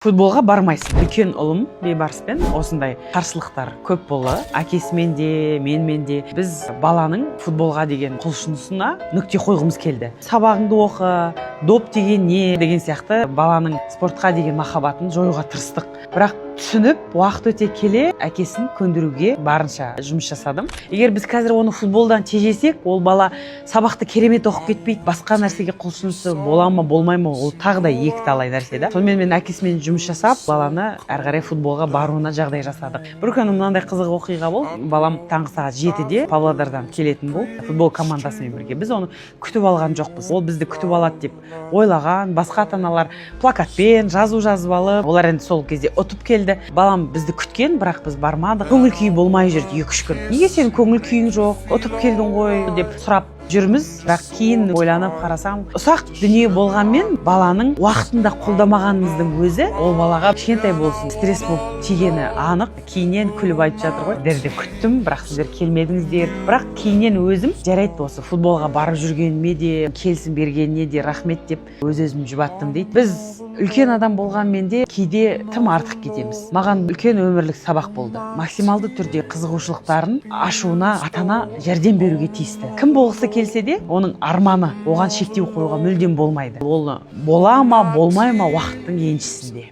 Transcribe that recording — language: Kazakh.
Футболға бармайсың. Үлкен ұлым Бейбарыспен осындай қарсылықтар көп болды, әкесімен де, менімен де. Біз баланың футболға деген құлшынысына нүкте қойғымыз келді. Сабағыңды оқы, доп деген не деген сияқты, баланың спортқа деген махаббатын жоюға тырыстық. Бірақ түсініп, уақыт өте келе әкесін көндіруге барынша жұмыс жасадым. Егер біз қазір оны футболдан тежесек, ол бала сабақты керемет оқып кетпейді, басқа нәрсеге құлшынысы бола ма, болмай ма, ол тағы да екі талай нәрсе да. Сонымен мен әкесімен жұмыс жасап, баланы әрі қарай футболға баруына жағдай жасадық. Бір күні мынандай қызық оқиға болды. Балам таңғы сағат 7-де Павлодардан келетін болды футбол командасымен бірге. Біз оны күтіп алған жоқпыз. Ол бізді күтіп алады деп ойлаған басқа ата аналар плакатпен жазу жазып алып, олар енді сол кезде ұтып келді. Балам бізді күткен, бірақ біз бармадық. Көңіл күйі болмай жүрді 2-3 күн. Неге сенің көңіл күйің жоқ, ұтып келдің ғой деп сұрап жүрміз. Бірақ кейін ойланып қарасам, ұсақ дүние болғанмен, баланың уақытында қолдамағанымыздың өзі ол балаға кішкентай болсын стресс болып тигені анық. Кейіннен күліп айтып жатыр ғой: «Сіздерді күттім, бірақ сіздер келмедіңіздер». Бірақ кейіннен өзім: «Жарайды, осы футболға барып жүргеніме де, келісім бергеніне де рахмет», – деп өз өзімді жұбаттым дейді. Біз үлкен адам болғанмен де кейде тым артық кетеміз. Маған үлкен өмірлік сабақ болды. Максималды түрде қызығушылықтарын ашуына ата ана жәрдем беруге тиісті. Кім болғысы келсе де, оның арманы, оған шектеу қоюға мүлдем болмайды. Ол бола ма, болмай ма, уақыттың еншісінде.